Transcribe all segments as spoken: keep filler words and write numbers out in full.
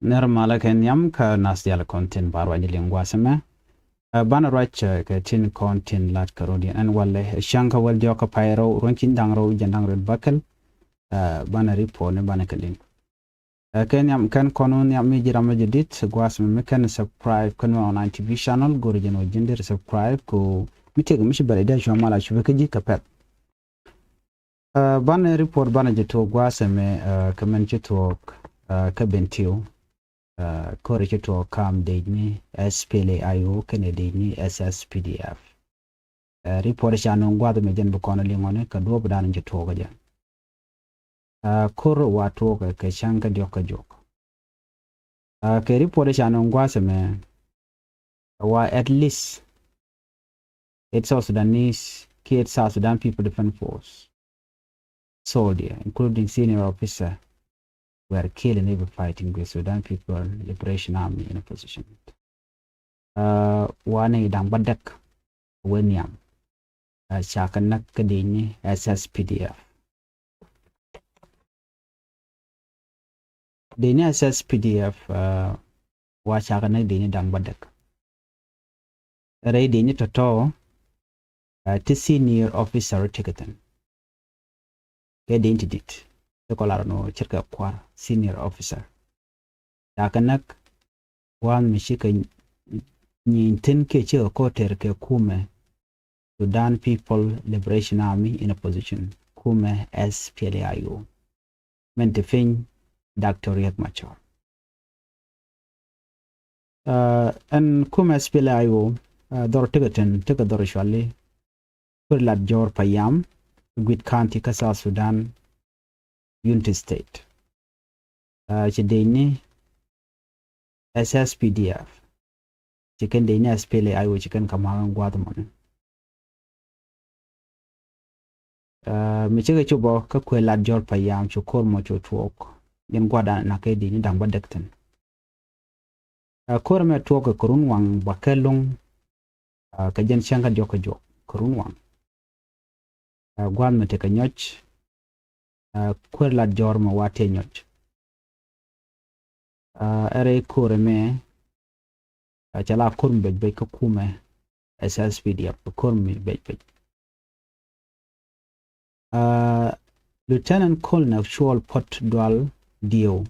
Nɛr malä kɛ nhiam kä nath diaal kɔn tin ba ruac liŋ gua̱a̱th ɛmɛ. Ɛ, banɛ ruac, ɛ, kɛ tin kɔn tin lat kɛ rɔ̱diɛn ɛn walɛ, ɛ, cäŋ kä wäl diɔ̱k kä pay rɛw, ruɔ̱n cin da̱ŋ rɛw, jiɛn da̱ŋ rɛw bäkɛl. Ɛ, banɛ report ni banɛ kɛ liŋ. Ɛ, kɛ nhiam kɛn kɔn wä nhiam mi ji̱ ram mi jɛ dit, gua̱a̱th ɛmɛ mi kɛn subscribe kä Nuer Online T V channel, go̱rɛ jɛn wä ji̱n deri subscribe, kɛ mi tëk mi ci bɛl idea cua mal a cupɛ kä ji̱ kɛ pɛth. Ɛ, banɛ report banɛ jɛ tuɔɔk gua̱a̱th ɛmɛ, ɛ, kɛ mɛn ci tuɔɔk, ɛ, kä Bentiu, ɛ, kori ci tuɔɔk kam dec ni S P L A I O kɛnɛ dec ni S S P D F. Ɛ, report ca nöŋ gua̱a̱th ɛmɛ jɛn bi kɔn liŋɔni kɛ duɔ̱ɔ̱p dan ci tuɔɔk jɛ. Ɛ, kor wa tuɔɔk kɛ cäŋ kä diɔ̱k kä juɔk. Ɛ, kɛ report ca nöŋ gua̱a̱th ɛmɛ, wa at least eight South Sudanese, kiɛ eight South Sudan People Defense Force soldier, including senior officer, were killed in heavy fighting with Sudan People Liberation Army in opposition. Ɛ, wa ni da̱ŋ bädäk wä nhiam, ɛ, ca kɛ näk kä dec ni S S P D F. Dec ni S S P D F, ɛ, wa ca kɛ näk dec ni da̱ŋ bädäk. Rɛy dec ni tɔ̱tɔ̱, ɛ, ti senior officer ti kɛ thi̱n. Kɛ dec ti dit ti kɔ lar nɔ ce̱tkɛ kua̱r, senior officer. Ca kɛ näk gua̱a̱th mi cikɛ nyieny thi̱n kiɛ cikɛ ko̱r tɛr kɛ kumɛ Sudan People Liberation Army in opposition, kumɛ S P L A I O, min te piny Doctor Riek Machar. Ɛ, ɛn kumɛ S P L A I O, ɛ, dhɔr tekɛ thi̱n, tekɛ dhɔr cuali Kuir Lat Jɔr Payam, Aguit County kä South Sudan, Unity State. Ɛ, ci dec ni S S P D F, ci kɛn dec ni S P L A I O, ci kɛn kɛ ma̱a̱k ɛn gua̱a̱th mɔni. Ɛ, mi cikɛ cop ɔ kä Kuir Lat Jɔr Payam, cu ko̱r mɔ cu tuɔɔk, jɛn gua̱a̱th dan nak kɛ dec ni da̱ŋ bädäk thi̱n. Ɛ, ko̱r ɛmɛ tuɔɔk kɛ kɛ run waŋ bäkɛl ɛlɔ̱ŋ, ɛ, kɛ jɛn cäŋ kä diɔ̱k kä juɔk, kɛ run waŋ. Ɛ, gua̱a̱th mi tekɛ nyɔc, ɛ, Kuir Lat Jɔr mɛ wa tëë nyɔc. Ɛ, rɛy ko̱r ɛmɛ, ɛ, cɛ la ko̱r mi bec bec kä kumɛ S S P D F, ko̱r mi bec bec. Ɛ, Lieutenant Colonel Cuɔl Puɔt Dual Dieu,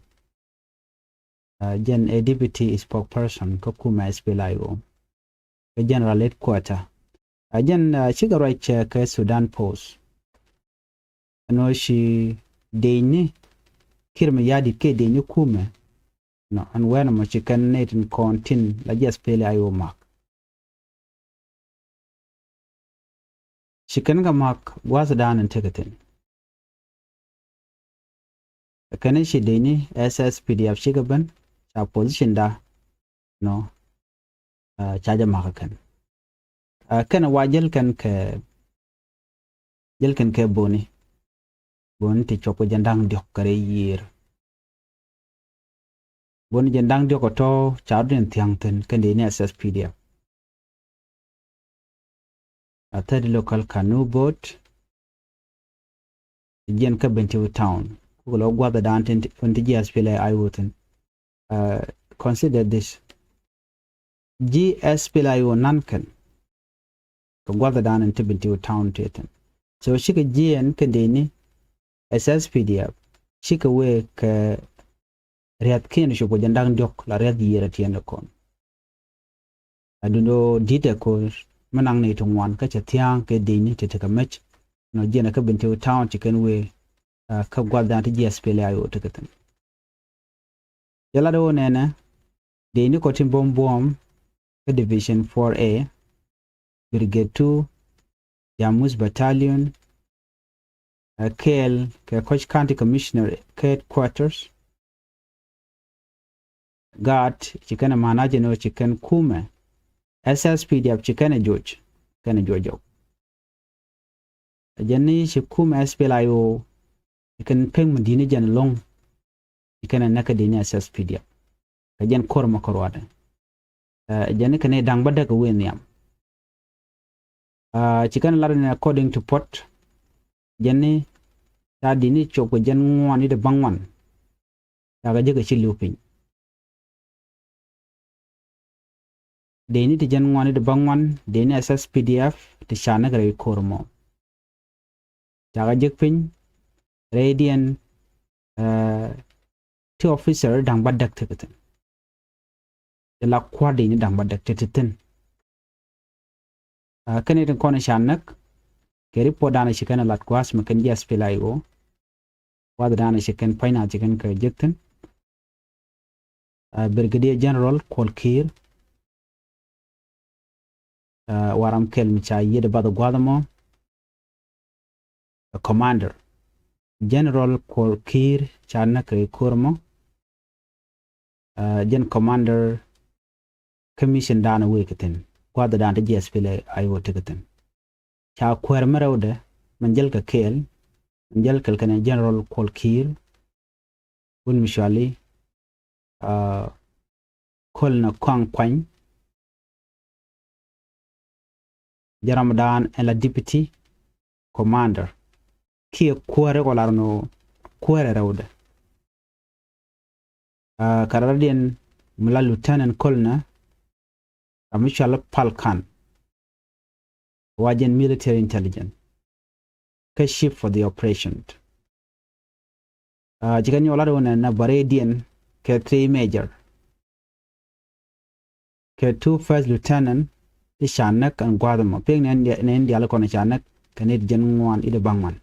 ɛ, jɛn ɛ deputy spokesperson kä kumɛ S P L A I O kä general headquarter. Ɛ, jɛn, ɛ, cikɛ ruac, ɛ, kɛ Sudan Post. Ɛn ɣöö ci dec ni Kiir Mayardit kiɛ dec ni kumɛ nɔ, ɛn wɛn ɛmɔ ci kɛn nɛy tin kɔn tin la ji̱ S P L A I O ma̱k. Ci kɛn kɛ ma̱k gua̱a̱th dan in tekɛ thi̱n. Kɛn ci dec ni S S P D F cikɛ ben, ca position da nɔ, ɛ, ca jɛ ma̱k kɛn. Ɛ, kɛn wa jäl kɛn kɛ, jäl kɛn kɛ boni. Boni ti cuɔp kɛ jɛn da̱ŋ diɔ̱k kɛ rɛy yiër. Boni jɛn da̱ŋ diɔ̱k ɔ tɔ̱ ca rut in thia̱ŋ thi̱n kɛn dec ni S S P D F. A third local canoe boat, jiɛn kä Bentiu town. Kukɛ lɔ gua̱th dan tin ti ji̱ S P L A I O thi̱n. Ɛ, consider this. Ji̱ S P L A I O nan kɛn kɛ gua̱th dan in ti Bentiu town ti thi̱n. So cikɛ jiɛn kɛn dec ni S S P D F, cikɛ wee kɛ riath kiɛn cop kɛ jɛn da̱ŋ diɔ̱k la riath yiër a tiɛn kɛ kɔn. A dundo di̱t ɛ ko̱r mi naŋ ni ti ŋuan kä cɛ thia̱a̱ŋ kɛ dec ni ti tekɛ mec. Nɔ jiɛn ɛ kä Bentiu town ci kɛn wee, ɛ, kä gua̱th dan ti ji̱ S P L A I O tekɛ thi̱n. Jɛ lat ɣöö nɛnɛ dec ni kɔ tin buɔ̱m buɔ̱ɔ̱m kä Division four A, Brigade two, Jamus Battalion, ɛ, kɛɛl kɛ Koch County Commissioner headquarters. Gaat ci kɛn ɛ ma̱a̱n a jɛn ɣöö ci kɛn kumɛ S S P D F ci kɛn ɛ joc, kɛn ɛ joc jɔk. Ɛ jɛn ni ci kumɛ S P L A I O ci kɛn pek mi di̱t ni jɛn ɛlɔ̱ŋ, ci kɛn ɛ näk kä dec ni S S P D F. Kɛ jɛn ko̱r mɛ kɛ ruaadɛ. Ɛ jɛn ni kɛn ni da̱ŋ bädäk ɛ wee nhiam. Ɛ, ci kɛn lat ni according to Puɔt, jɛn ni ca dec ni cop kɛ jɛn ŋuan i̱ dee bäŋuan. Ca kɛ jek kɛ ci li̱w piny. dëcni ti jiɛn ŋuan i̱ ti bäŋuan, dëcni S S P D F ti ca näk rɛy ko̱r ɛmɔ. Cakɛ jek piny rɛydiɛn, ɛ, ti officer da̱ŋ bädäk tekɛ thi̱n. Ti la kua̱r dëcni da̱ŋ bädäk tekɛ thi̱n. Ɛ, kɛn i̱ tin kɔn i̱ ca näk kɛ report dan i̱ ci kɛn ɛ lat gua̱a̱th mɛ kɛn ji̱ S P L A I O. Gua̱a̱th dan i̱ ci kɛn pua̱ny na ci kɛn kɛ jek thi̱n. Ɛ, Brigadier General Kuol Kiir. Ɛ, wa ram kɛl mi ca yiet ɛ bath gua̱a̱th ɛmɔ. Ɛ, Commander General Kuol Kiir ca näk kɛ ko̱r ɛmɔ. Ɛ, jɛn commander kä mission dan wëë kɛ thi̱n, gua̱a̱th dan ti ji̱ S P L A I O tekɛ thi̱n. Ca kuäär mi rɛwdɛ, min jäl kɛ kɛɛl, min jäl kɛl kɛnɛ General Kuol Kiir, wun mi cuali, ɛ, Colonel Kuaŋ Kuany. Jɛ ram dan ɛn la deputy commander. Kiɛ kuäärɛ kɔ lar nɔ kuäärɛ rɛwdɛ. Ɛ, kɛ rɛwdiɛn mi la lieutenant colonel, ram mi cuali Pal Kan. Wa jɛn military intelligence kä chief for the operation. Ɛ, ci kɛn nyɔk lat wä nɛ na bärɛydiɛn kɛ three major kɛ two first lieutenant ti ca näk ɛn gua̱a̱th ɛmɔ. Pek nɛ in diaal kɔn ca näk kɛ nɛy ti jiɛn ŋuan i̱ ti bäŋuan.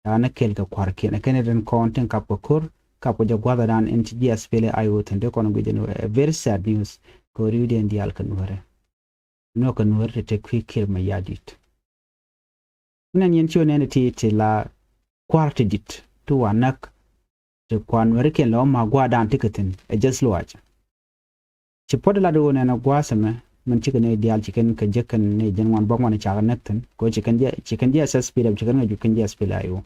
Ca näk kɛɛl kɛ kua̱rkiɛn ɛ kɛn i̱ tin kɔn tin kap kɛ ko̱r, kap kɛ jɛ gua̱a̱th ɛ dan in ti ji̱ S P L A I O thi̱n ti kɔn guic ɛn wee. Ɛ very sad news kɛ ri̱wdiɛn diaal kɛ Nuäärɛ. Nɔ kɛ Nuäärɛ ti te kui̱ Kiir Mayardit. Min ɛn yɛn ci wä nɛn ti ti la kua̱r ti di̱t ti wa näk ti kua̱r Nuäärikiɛn lɛ wä ma gua̱a̱r dan ti kɛ thi̱n ɛ jɛth luaac. Ci puɔ̱t lat wä nɛn ɛ gua̱a̱th ɛmɛ min cikɛ nɛy diaal ci kɛn kɛ jek kɛn nɛy jiɛn ŋuan bäŋuan cakɛ näk thi̱n kɛ ci kɛn ji̱, ci kɛn ji̱ S S P D F, ci kɛn kɛ jup kɛn ji̱ S P L A I O.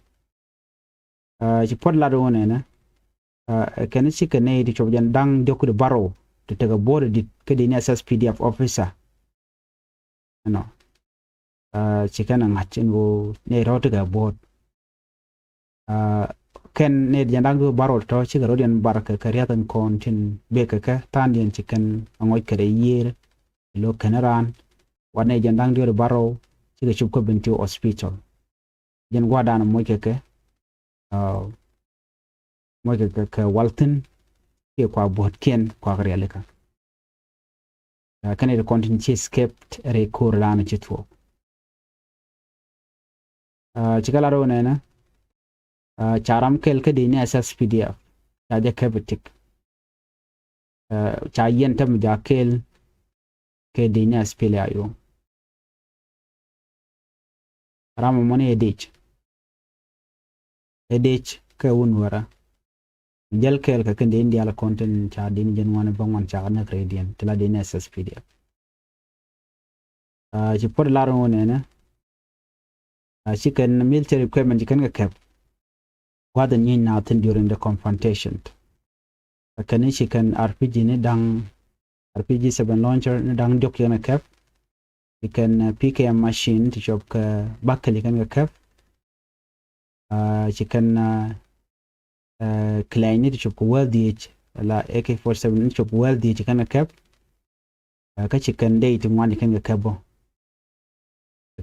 Ɛ, ci puɔ̱t lat wä nɛn ɛ, ɛ, kɛn cikɛ nɛy ti cop jɛn da̱ŋ diɔ̱k di bärɔw ti tekɛ buɔ̱ɔ̱t ɛ di̱t kä dëcni S S P D F officer. Ɛnɔ, ɛ, ci kɛn ɛ ŋa̱c ɛn ɣöö nɛy tɔ̱ tekɛ buɔ̱ɔ̱t. Ɛ, kɛn nɛy ti jiɛn da̱ŋ diɔ̱k bärɔw tɔ̱ cikɛ rɔ̱diɛn bar kɛ kɛ ria̱th ɛn kɔn tin bëë kɛ kɛ tha̱a̱ŋdiɛn ci kɛn ɛ ŋɔc kɛ rɛy yiëër. Lo̱k kɛn raan wat nɛy jiɛn da̱ŋ diɔ̱k bärɔw cikɛ cop kä Bentiu hospital. Jɛn gua̱a̱r dan moc kɛ kɛ, ɛ, moc kɛ kɛ, kɛ wal thi̱n kiɛ kua buɔ̱tkiɛn kua kɛ rialikä. Ɛ, kɛn i̱ ti kɔn tin ci escaped rɛy ko̱r dan ci thuɔ̱k. Ɛ, ci kɛ lat wä nɛnɛ, ɛ, ca ram kɛl kä dëcni S S P D F ca jɛ kɛp i̱ tik. Ɛ, ca yɛn tɛm ja̱ kɛl kɛ dëcni S P L A I O. Ram ɛmɔ ni ɛ dec. Ɛ dec kɛ wun wärä. Jäl kɛɛl kɛ kɛn dëcni diaal kɔn tin ca dëcni jiɛn ŋuan bäŋuan cakɛ näk rɛydiɛn ti la dëcni S S P D F. Ɛ, ci puɔ̱t lar wä nɛnɛ, ɛ, ci kɛn military equipment ci kɛn kɛ kɛp. Gua̱th in nyieny naath thi̱n during the confrontation. Ɛ kɛn i̱ ci kɛn R P G ni da̱ŋ, R P G seven launcher ni da̱ŋ diɔ̱k ci kɛn kɛ kɛp. Ci kɛn, ɛ, P K M machine ti cop kɛ bäkɛl ci kɛn kɛ kɛp. Ɛ, ci kɛn, ɛ, ɛ, kilɛɛcni ti cop kɛ wäl dhieec, la A K forty seven ni cop kɛ wäl dhieec ci kɛn kɛ kɛp. Ɛ, kä ci kɛn dec ti ŋuan ci kɛn kɛ kɛp bä.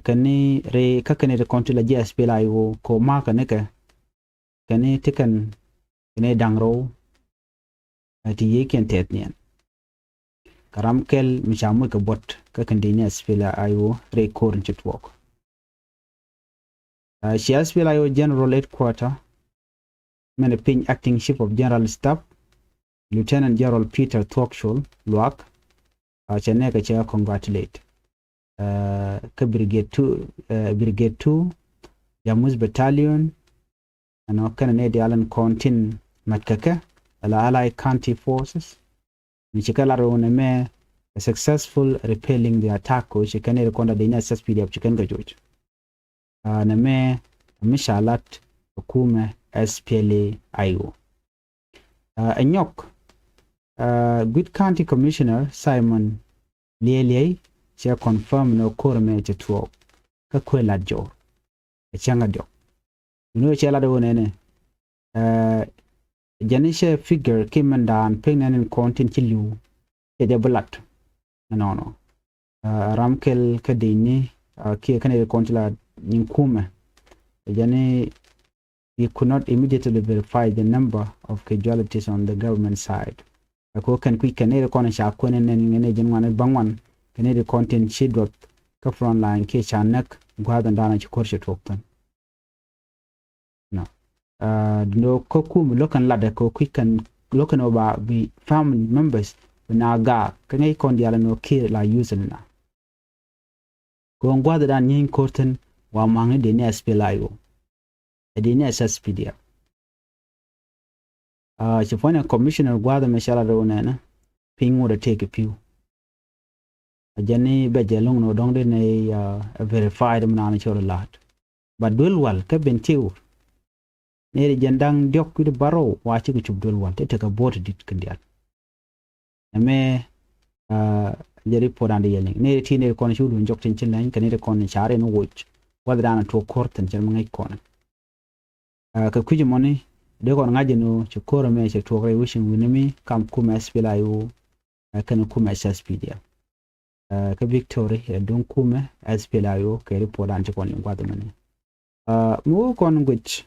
Kɛn ni rɛy kä kɛn ni ti kɔn ti la ji̱ S P L A I O ko ma̱a̱ kɛn ni kɛ, kɛn ni ti kɛn kɛn ni da̱ŋ rɛw. Ɛ, ti yiëëkiɛn tɛth niɛn. Kɛ ram kɛl mi ca moc kɛ buɔ̱t kä kɛn dëcni S P L A I O rɛy ko̱r in ci tuɔɔk. Ɛ, ci S P L A I O General Headquarter, mɛn ɛ piny acting chief of general staff, Lieutenant General Peter Thuɔk Col Luak, ɛ, cɛ nɛɛkɛ cɛ congratulate. Ɛ, kä Brigade two, ɛ, Brigade two, Jamus Battalion, ɛnɔ kɛnɛ nɛy diaal in kɔn tin mat kɛ kɛ, ala Allied County Forces. Mi ci kɛ lat wun ɛmɛ, a successful repelling the attack, ko ci kɛn nɛy ti kɔn da dëcni S S P D F ci kɛn kɛ joc. Ɛ, nɛmɛ mi ca lat ɛ kumɛ S P L A I O. Ɛ, ɛ nyɔk, ɛ, Gwi̱i̱t County Commissioner Simon Liɛy Liɛy cɛ confirm ni ko̱r mɛ cɛ tuɔɔk kä kuɛ lat jɔw. Ɛ cäŋ a diɔk. Ni cɛ lat wä nɛnɛ, ɛ, jɛn cɛ figure ki mɛn daan pek nɛn in kɔn tin ci li̱w cɛ jɛ bi lat. Ɛnɔnɔ. Ɛ ram kɛl kä dini kiɛ kä nɛy ti kɔn ti la nyin kumɛ. Ɛ jɛn ni, we could not immediately verify the number of casualties on the government side. Ɛ ko kɛn kui̱c kɛn nɛy ti kɔn ca kuɛn nɛn ŋɛ nɛy ji̱n ŋuan bä ŋuan kɛ nɛy ti kɔn tin ci duɔth kä front line kiɛ ca näk gua̱a̱th in da̱a̱n ci ko̱r ci tuɔk thi̱n. Nɔ kä kum lo̱k kɛn latdɛ kɛ kui̱ kɛn lo̱k kɛn ɔ ba bi family members bi na gaak kä ŋäc kɔn diaal ɛn ɔ kiɛ la use ɛn na. Kɛ ɣän gua̱a̱th dan nyieeny ko̱r thi̱n wa ma̱ŋ ni dee ni S P L A I O, ɛ dee ni S S P D F. Ci puɔ̱nyɛ commissioner gua̱a̱th ɛmɛ cɛ lat rɛw nɛnɛ piny ŋot ɛ tëëk kɛ pi̱w. A jɛn ni bɛ jɛ lo̱ŋ ni wä dɔ̱ŋ di ni verified mi naan cɔl la̱a̱t. But duel wal kä Bentiu, neri jɛn da̱ŋ diɔ̱k wi̱cdɛ bärɔw wa cikɛ cup duel wal ti tekɛ bo̱o̱t dit kɛn diaal. Ɛmɛ jɛ report an di yɛn liŋ neri ti neri kɔn ci wä duun jɔk tin ci lɛny kɛ neri kɔn in ca̱r in woc. Wath dan a tuɔk ko̱r thi̱n cɛ mi ŋäc kɔn. Kɛ kui̱c mɔni dee kɔn ŋa̱c ɛn ɣöö ci ko̱r ɛmɛ cɛ tuɔk rɛy wecin wi̱ni mi kam kumɛ S P L A I O kɛn kumɛ S S P D F. Kä Victoria ɛ duŋ kumɛ S P L A I O kɛ report an ci kɔn in gua̱th mɛni. Mi wä kɔn guic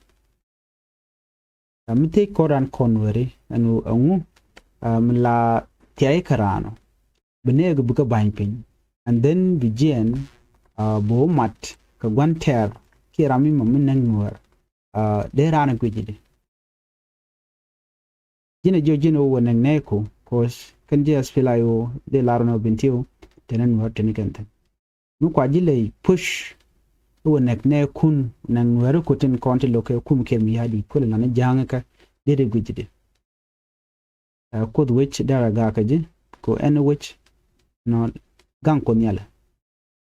mi thiec kɔn ran kɔn weri ɛn ɣöö ɛŋu mi la thia̱c kɛ raan ɔ bi nɛɛk bi kä ba̱ny piny. And then bi jiɛn bi wä mat kɛ gua̱n tɛɛr kiɛ ram mi mɔ mi näk nuäär. Dee raan ɛ guic di ji̱n ɛ jiɔ ji̱n ɛ wä wä näk nɛɛku. Cause kɛn ji̱ S P L A I O dee lar nɔ Bentiu teni nuäär teni kɛn thi̱n. Mi kua ji̱ ley push wä näk nɛɛkun näk nuääri ku tin kɔn ti lo̱k kɛ kum kiɛ mi ya̱a̱ di kulɛ lan i̱ ja̱a̱ŋ ikä dee dee guic di. Ɛ Kuoth wec dara gakä ji̱ ko ɛn wec nɔ gaŋ Kuoth Nhial.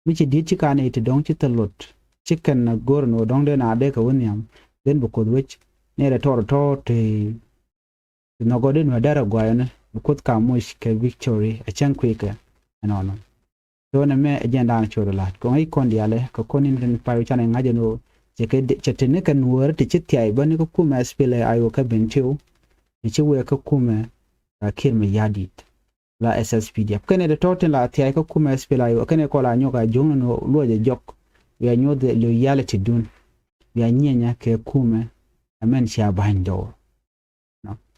Mi ci di̱t ci kan i̱ ti dɔ̱ŋ ci thil luɔt ci kɛn a go̱r ni wä dɔ̱ŋ dee na dee kɛ wä nhiam. Dhen bi Kuoth wec nɛy rɛ tɔr tɔr ti nhɔkɔ dee nuɛ dara guayɔ ni bi Kuoth ka moc kɛ Victoria a cäŋ kui̱ kɛ ɛnɔnɔ. Thonɛ mɛ ɛ jɛn da̱a̱n cot ɛ la̱t kɔŋ i̱ kɔn diaalɛ kɛ kɔn in rin pay wi̱can in ŋa̱c ɛn ɣöö cɛ teni kɛ nuäär ti ci thiay bä ni kä kumɛ S P L A I O kä Bentiu. Ti ci wee kä kumɛ a kiɛr mi ya̱di̱t la S S P D F kɛnɛ ti tɔ̱ tin la thiay kä kumɛ S P L A I O kɛnɛ kɔl a nyɔk a juɔ̱ŋ ni luɔc ɛ jɔk. Wiaa nyuɔth loyalty dun wiaa nyiɛnyä kɛ kumɛ. Ɛmɛn cia ba̱ny dɔɔr.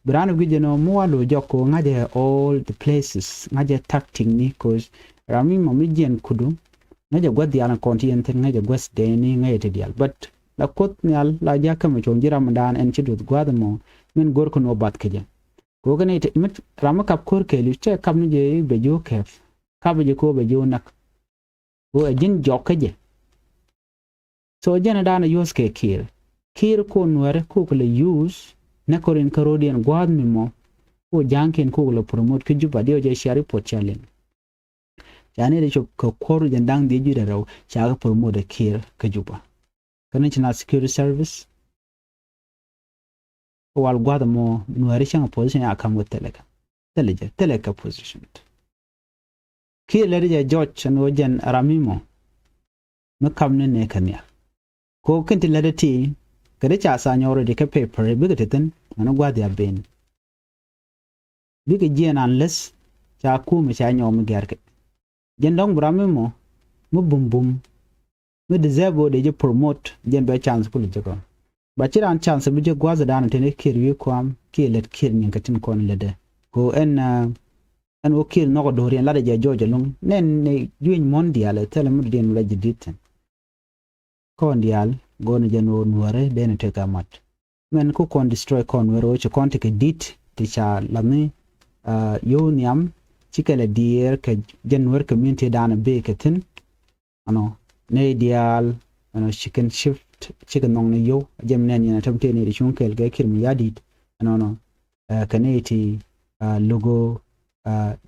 Bi raan guic ɛn ɔ mi wa lo̱c jɔk ko ŋa̱cɛ all the places ŋa̱cɛ tactic ni cause ram mi mɔ mi jiɛn kudu. Ŋa̱cɛ gua̱th diaal kɔn ti yɛn thi̱n ŋa̱cɛ gua̱th dɛɛni ŋa̱cɛ ti diaal but la Kuoth Nhial la ja̱k kämɛ cuɔ̱ŋ ji̱ ram mi daan ɛn ci duɔth gua̱th ɛmɔ. Min go̱r kä ni wä bath kä jɛ ko kɛ ni mi ram mi kap ko̱r kɛɛliw cɛ kap ni jɛ bɛ ji̱ wä kɛp kap jɛ ko bɛ ji̱ wä näk. Ko ɛ ji̱n jɔk kä jɛ. So jɛn ɛ da̱a̱n ɛ use kɛ kiir kiir ko nuɛri ko kɛ lɛ use. Nɛ kɔ rin kä ro̱diɛn gua̱a̱th mi mɔ ko ja̱a̱ŋkiɛn ko kɛ lɛ promote kä Juba diɛ ɔ jɛ cia report cia liŋ. Ca ni ri cop kɛ kuɔr jɛn da̱ŋ dhiec jui̱dɛ rɛw ca kɛ promote ɛ kiir kä Juba. Kä National Security Service. Wal gua̱th mɔ nuɛri cäŋ position a kam wä thilɛ kɛ thilɛ jɛ thilɛ kɛ position. Kiɛ lɛ ri jɛ jɔc ɛn wä jɛn ram mi mɔ mi kam ni nɛ kɛ nhial. Ko kɛn ti lɛ ri ti kɛ ri ca tha nyɔk ri di kɛ paper bikɛ ti thin mɛn gua̱th ya ben. Bikɛ jiɛn an leth ca kumɛ ca nyɔk mi gɛr kɛ jɛn dɔ̱ŋ bi ram mi mɔ mi bum bum. Mi deserve wä dee jɛ promote jɛn bɛ chance kul jɛ kɔn. Ba ci raan chance bi jɛ gua̱th dan teni kiɛr wi̱i̱ kuam kiɛ lät kiɛr nyin kɛ tin kɔn lät dɛ ko ɛn ɛn wä kiɛr nhɔk a do̱r yɛn lat jɛ jɔɔc ɛlɔ̱ŋ nɛn ni jueny muɔ̱n diaal ɛ thilɛ mi diɛn wä la jɛ di̱t thin. Kɔn diaal go̱o̱n jɛn wä nuäärɛ dee ni tek a mat. Mɛn ku kɔn destroy kɔn weri wä ci kɔn ti kɛ di̱t ti ca la̱thni. Yio̱w nhiam ci kɛ lɛ diɛɛr kɛ jɛn weri community dan a bee kɛ thi̱n. Ɛnɔ nɛy diaal ɛnɔ ci kɛn shift ci kɛ nhɔŋ ni yio̱w a jɛm nɛn yɛn a tɛm tëë nɛy ti cuŋ kɛɛl kɛ kiɛr mi ya̱di̱t. Ɛnɔnɔ kɛ nɛy ti logo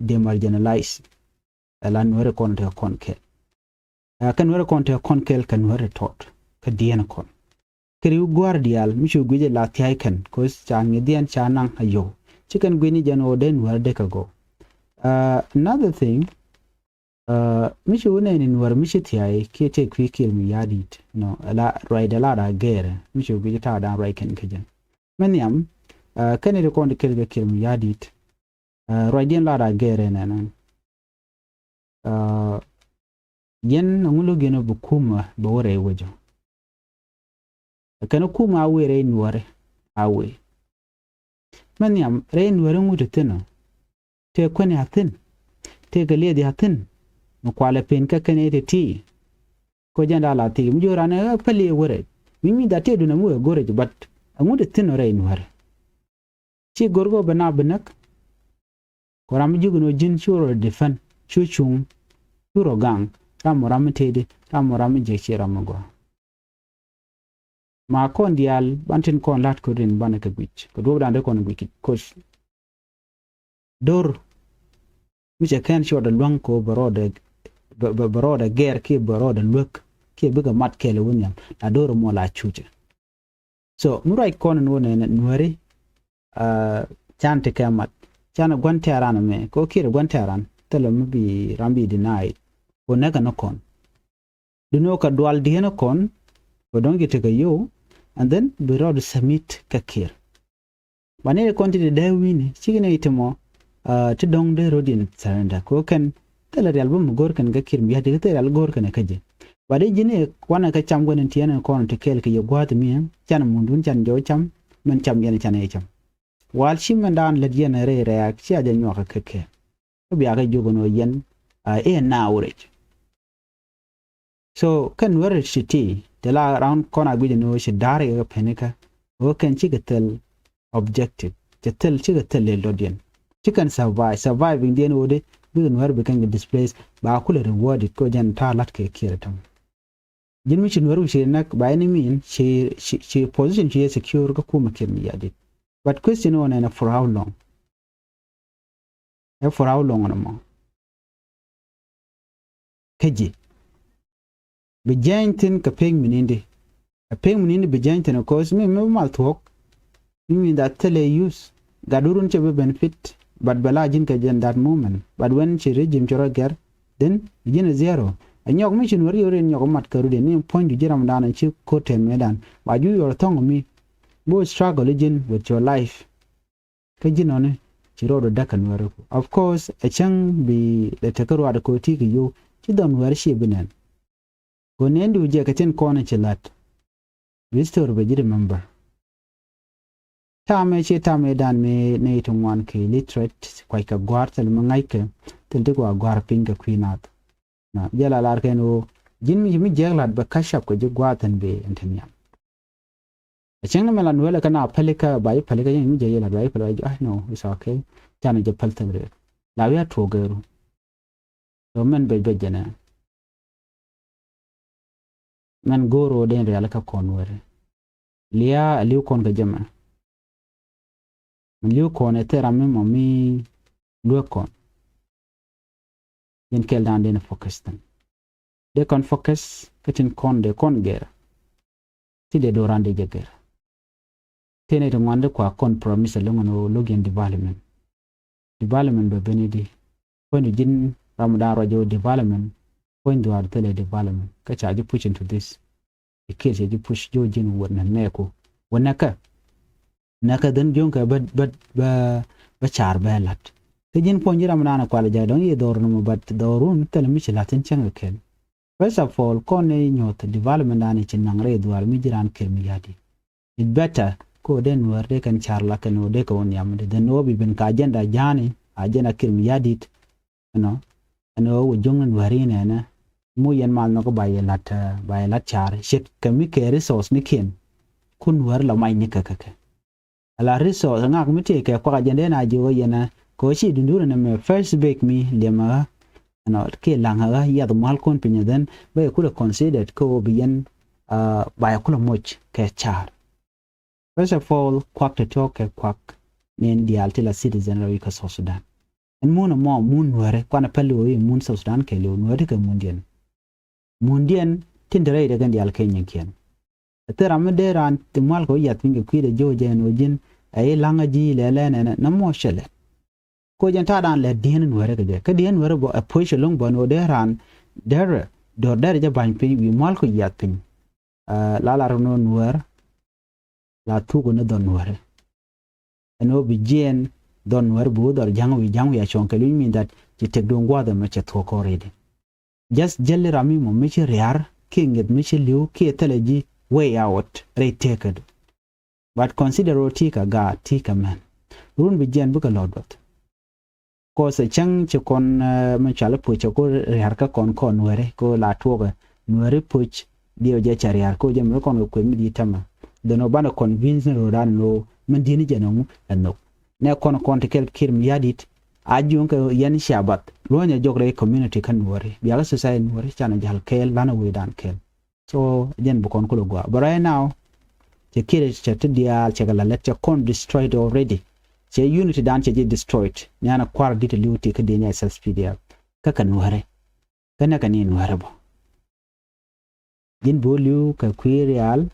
de marginalize. Ɛ la nuɛri kɔn tekɛ kɔn kɛɛl. Ɛ kɛ nuɛri kɔn tekɛ kɔn kɛɛl kɛ nuɛri tɔt kɛ diɛn kɔn. Kɛ ri̱w gua̱r diaal mi cu guic ɛ la thia̱a̱c kɛn ko̱ ca ŋi̱dhiɛn ca naŋ a yio̱w ci kɛn gui̱ni jɛn ɣöö dee nuɛri dee kɛ gɔw. Another thing mi ci wä nɛɛni nuɛri mi ci thia̱a̱c kiɛ tëë kui̱ kiɛl mi ya̱a̱ di̱i̱t nɔ ɛ la ruacdɛ la daa gɛɛrɛ mi ci wä guic ta̱a̱ da̱a̱n ruac kɛn kä jɛn. Mi nhiam kɛn iti kɔn ti kɛl kɛ kiɛl mi ya̱a̱ di̱i̱t. Ruacdiɛn la daa gɛɛrɛ nɛnɛ. Yɛn ɛŋu lo̱k yɛn ɔ bi kumä bɛ wä rɛy wecä? Ɛ kɛn kumä a wëë rɛy nuɔ̱ɔ̱ri a wëë. Mɛ nhiam rɛy nuɔ̱ɔ̱ri ŋut ti thi̱n ɔ. Tëë kuäni a thi̱n, tëë kɛ liɛth a thi̱n. Mi kualɛ pen kä kɛn ɛ ti ti. Ko jɛn da̱a̱ la thi̱n mi jiök ran ɛ päli ɛ wä rɛy. Mi mi dha tëë dun ɛ mi wëë go̱rɛ ji̱, but ɛŋu ti thi̱n ɔ rɛy nuɔ̱ɔ̱ri? Ci go̱r kɔ bɛ na bi näk. Kɔ ram mi ji̱ gɛ nɔ ji̱n cu rɔ defend, cu cuŋ, cu rɔ gaŋ. Ram mɔ ram mi tëëdi, ram mɔ ram mi jek ci ram mi gɔaa. Ma kɔn diaal ban tin kɔn lat kɔ rin banɛ kɛ guic kɛ duɔp dan dee kɔn guic kɛ koc. Dor mi cɛ kɛn cuɔt luäŋ kɔ bɛ rɔɔdɛ, bɛ rɔɔdɛ gɛr kiɛ bɛ rɔɔdɛ luäk kiɛ bikɛ mat kɛɛl wä nhiam. La dor mɔ la cucɛ. So mi ruac kɔn in wä nɛnɛ nuɛri. Can ti kɛ mat, can gua̱n tɛ̈ran mɛ kɛ wä kiɛt gua̱n tɛ̈ran thilɛ mi bi ram bi deny. Kɛ wä nɛkɛ ni kɔn. Duni wä kɛ dual diɛn kɔn. Kɛ dɔ̱ŋ ji̱ tekɛ yow. And then bi rɔɔd submit kɛ kiɛt. Ba ni kɔn ti di dee wi̱ni cikɛ ni itimɔ. Ti dɔ̱ŋ dee rɔɔd in surrender kɛ wä kɛn thilɛ rial bä mi go̱r kɛn kɛ kiɛt mi ya̱t di kɛ thilɛ rial go̱r kɛn kɛ ji̱. Ba di ji̱ ni wanɛ kɛ cam gua̱n in tiɛn kɔn ti kɛɛl kɛ yɛ gua̱a̱th mi can mundun can jɔw cam. Mɛn cam yɛn can yɛ cam. Wal ci mɛn daan lät yɛn rɛy rɛɛk cia jɛ nyuak kɛ kɛ. Kä bia kɛ jiök ɛn ɣöö yɛn a i̱ ɛn naaw rɛc. So kɛn wä rɛc ci ti te la ran kɔn a guic ɛn ɣöö ci da̱r kɛ penikä. Ɣöö kɛn cikɛ thil objective cɛ thil cikɛ thil lil dɔ̱diɛn. Ci kɛn survive, surviving diɛn ɣöö di bikɛ nuäär bi kɛn kɛ displace ba kulɛ rewarded kɛ jɛn ta̱a̱ la̱t kɛ kiɛɛr ɛtɔ̱ŋ. Ji̱n mi ci nuäär wi̱ci näk by any mean ci, ci, ci position ci yɛ secure kä kumɛ kiɛt mi yadit. But question ɔ nɛnɛ for how long? Ɛ for how long nɔmɔ? Kä ji̱ bi jɛny thin kɛ pek mi nindi. Ɛ pek mi nindi bi jɛny thin of course mi mi mal thuɔk. Mi mi that thilɛ use. Gat wurun cɛ bi benefit but bɛ la ji̱n kɛ jɛn that moment. But when ci regime cɛ rɔ gɛr then ji̱n a zero. A nyɔk mi ci nuɔr yori nyɔk mat kɛ rudi ni puɔ̱ny du ji̱ ram dan ci ko̱r tɛm mi dan ba ju yɔr thɔŋ mi. Bo struggle ji̱n with your life. Kä ji̱ nɔni ci rɔɔdu däk kɛ nuɛɛri ku of course ɛ cäŋ bi lɛ tekä ruaadɛ kɛ wä ti kɛ yo̱w. Ci dhɔn nuɛɛri ci bi nɛn. Kɛ nɛn di wä jɛ kɛ tin kɔn ci la̱t. Bi story bɛ ji̱ remember. Tamɛ ci tamɛ dan mi nɛy ti ŋuan kɛ illiterate kuac kɛ gua̱a̱r thil mi ŋa̱ckɛ thil ti kua gua̱a̱r piny kɛ kui̱ nath. Na jɛ la lar kɛn ɣöö ji̱n mi mi jiɛk la̱t bɛ catch up kɛ ji̱ gua̱a̱r thin bi ɛn ti nhiam. A cieŋ ni mɛ la nuɛlɛ kä na pälikä ba ji̱ pälikä yɛn mi jɛ yɛ la ba ji̱ pälikä ba ji̱ ah no it's okay. Canɛ jɛ päl thil rɛɛk la wi̱i̱ a tuɔɔk gɛɛru. So mɛn bec bec jɛ nɛ mɛn go̱o̱r ɣöö den rialikä kɔn weri. Liaa a li̱w kɔn kɛ jɛ mɛ. Mɛ li̱w kɔn ɛ thil ram mi mɔ mi luek kɔn. Yɛn kɛl dan den focus thin. Dee kɔn focus kä tin kɔn dee kɔn gɛr. Ti dee do̱ran dee jɛ gɛr. Ti nɛy ti ŋuan dee kua kɔn promise ɛlɔ̱ŋ ɛn ɣöö lo̱k yɛn development. Development bɛ ben i̱di. Puɔ̱ny du ji̱n ram dan ruac jɛ ɣöö development. Puɔ̱ny dhuaar thilɛ development kä ca ji̱ push into this. I̱ kiɛl cɛ ji̱ push ji̱ wä ji̱n wä nɛ nɛɛku wä nɛkä. Nɛkä dhän jiöŋkɛ bä bä bä bä caar bä la̱t. Kä ji̱n puɔ̱ny ji̱ ram dan kualɛ jak dɔ̱ŋ yi dhɔr nɔmɔ but dhɔrun thilɛ mi ci la̱t thi̱n cäŋ kɛ kɛl. First of all kɔn ni nyuɔth development dan ci naŋ rɛy dhuaar mi ji̱ ran kir mi ya̱di. It better ko den nuäär dee kɛn caar la kɛn wä dee kɛ wä nhiam di dhän wä bi ben ka agenda ja̱a̱ni agenda kir mi ya̱dit. Ɛnɔ ɛn ɣöö wä juŋ ni nuääri nɛnɛ. Mu yɛn mal nhɔk ba yɛ la̱t ba yɛ la̱t ca̱r ce̱tkɛ mi kɛ resource ni kiɛn. Kun nuääri la mac ni kɛ kɛ kɛ. Ala resource ŋak mi tëë kɛ kuak a jɛn dee na ji̱ ɣöö yɛn ɛ kɛ ɣöö ci dundun ɛn ɛmɛ first bake mi liɛmɛ ɣä. Ɛnɔ kiɛ laŋ ɛ ɣä yiath mual kun piny ɛ dhɛn bä yɛ kulɛ considered kä ɣöö bi yɛn ba yɛ kulɛ moc kɛ ca̱r. First of all kuak ti tiɔk kɛ kuak nin diaal ti la citizen rɛw ikä South Sudan. Ɛn mun ɛmɔ mun nuɛrɛ kuanɛ pɛli wä i̱ mun South Sudan kɛ liw nuɛrɛ ti kɛ mun diɛn. Mun diɛn tin te rɛy dɛ kɛn diaal kɛ nyin kiɛn. Ɛ thil ram mi dee raan ti mual kɛ wä yath piny kɛ kui̱dɛ ji̱ wä jɛ ɛn wä ji̱n ɛ i̱ laŋä ji̱ lɛ lɛ nɛnɛ nɛ mɔ cɛ lɛ. Ko jɛn ta̱a̱ dan lɛ diɛn nuɛrɛ kɛ jɛ kä diɛn nuɛrɛ bɔ ɛ puɔ̱c cɛ lo̱ŋ bɔ ɛn wä dee raan dɛrɛ dɔr dɛrɛ jɛ ba̱ny piny wi̱i̱ mual kɛ yath piny. La la run wä nuɛr la thuk wä ni dhɔn nuɛrɛ. Ɛn ɣöö bi jiɛɛn dhɔn nuɛr bi wä dhɔr ja̱ŋ wi̱i̱ ja̱ŋ wi̱i̱ a cuɔ̱ŋ kɛ luny min that ci tëk duɔ̱ŋ gua̱a̱th ɛmɛ cɛ thuɔ̱k kɔn rɛydi. Just jäli ram mi mɔ mi ci riar kiɛ ŋi̱th mi ci li̱w kiɛ thilɛ ji̱ way out rɛy tëkädu. But consider ɣöö ti kɛ gaat, ti kɛ män. Run bi jiɛn bikɛ lɔt duɔth. Kɔs ɛ cäŋ ci kɔn, eh, mi cuali puc cɛ ko riar kä kɔn kɔn Nuɛri ko la tuɔkɛ Nuɛri puc diɛ jɛ cɛ riar ko jɛ mi kɔn kɛ kueth mi di tämɛ. Dhen ɔ banɛ convince ni rodan no mi di ni jɛ nɔŋ ɛ nhok. Nɛ kɔn kɔn ti kɛl kir mi yadit. A juŋ kɛ yɛn cia bath. Luɔnyɛ jɔk rɛy community kä Nuɛri. Biakä society Nuɛri canɛ jal kɛɛl lanɛ wecdan kɛɛl. So jɛn bi kɔn kulɛ gua. But right now, cɛ kiri cɛ ti diaal cɛ kɛ la lɛt cɛ kɔn destroyed already. Cɛ unity dan cɛ ji̱ destroyed. Ni an a kuar dit liu ti kä di ni S S P D F. Kä kɛ Nuɛri. Kä nɛ kɛ ni Nuɛri bɔ. Ji̱n bi wä liu kɛ kui̱ rial.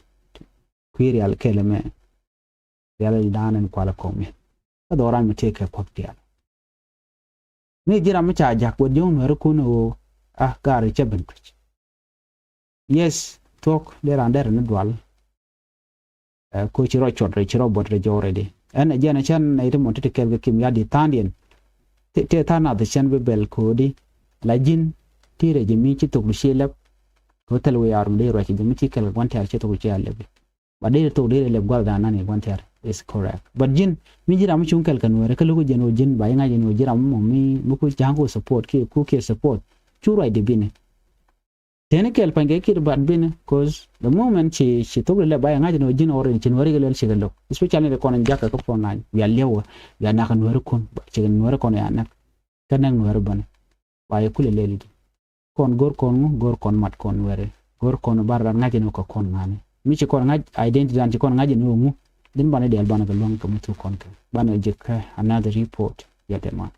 Kui̱ rial kɛlɛ mɛ. Rial dan in kualɛ kɔŋ mi. Kä dhɔran mi tëë kɛ kuak diaal. Mi ji̱ ram mi ca jak wä jiɔŋ Nuɛri kun ɣöö a gaari cä ben tuc. Yes, thuɔ̱k dee raan derɛ ni dual. Ɛ, ko ci rɔ cuɔt rɛ ci rɔ buɔt rɛ jɔw rɛ di. Ɛn ɛ jɛn ɛ cɛn ɛ iti mɔ ti ti kɛl kɛ kim ya di tha̱a̱ŋdiɛn. Ti ti tha̱a̱ŋ nath cɛn bi bɛl ko̱di. La ji̱n ti rɛ ji̱ mi ci thok di ci lɛp. Ko thɛl wi̱i̱ arum di ruac ji̱ mi ci kɛl kɛ gua̱n tɛ̈r ci thok di ci a lɛp. Ba dee thok dee lɛp gua̱th dan nan i̱ gua̱n tɛ̈r is correct. But ji̱n mi ji̱ ram mi cuŋ kɛl kɛ Nuɛri kä lo̱k ji̱n wä ji̱n ba i̱ ŋa̱c ji̱n wä ji̱ ram mɔ mi mi ku ja̱ŋ ku support ki ku kiɛ support. Cu ruac di bini. Teni kɛl pa̱ny kɛ kir bat bini, 'cause the moment ci ci thok di lɛp ba i̱ ŋa̱c ji̱n wä ji̱n ɔrin ci Nuɛri kɛ lɛl ci kɛ lo̱k. Especially di kɔn in jakä kä phone line. Bia liɛw wä bia nak Nuɛri kun ba ci Nuɛri kɔn ya nak. Kä nak Nuɛri bani. Ba i̱ kulɛ lɛl di. Kɔn go̱r kɔn ŋu, go̱r kɔn mat kɔn Nuɛri. Go̱r kɔn bar ran ŋa̱c ni kɛ kɔn ŋa̱ni. Mi ci kɔn ŋa̱c identity dan ci kɔn ŋa̱c ni ŋu. Din banɛ diɛl banɛ kɛ luäŋ kɛ mi thuk kɔn kɛ. Banɛ jek kɛ another report. Yɛ dɛ man.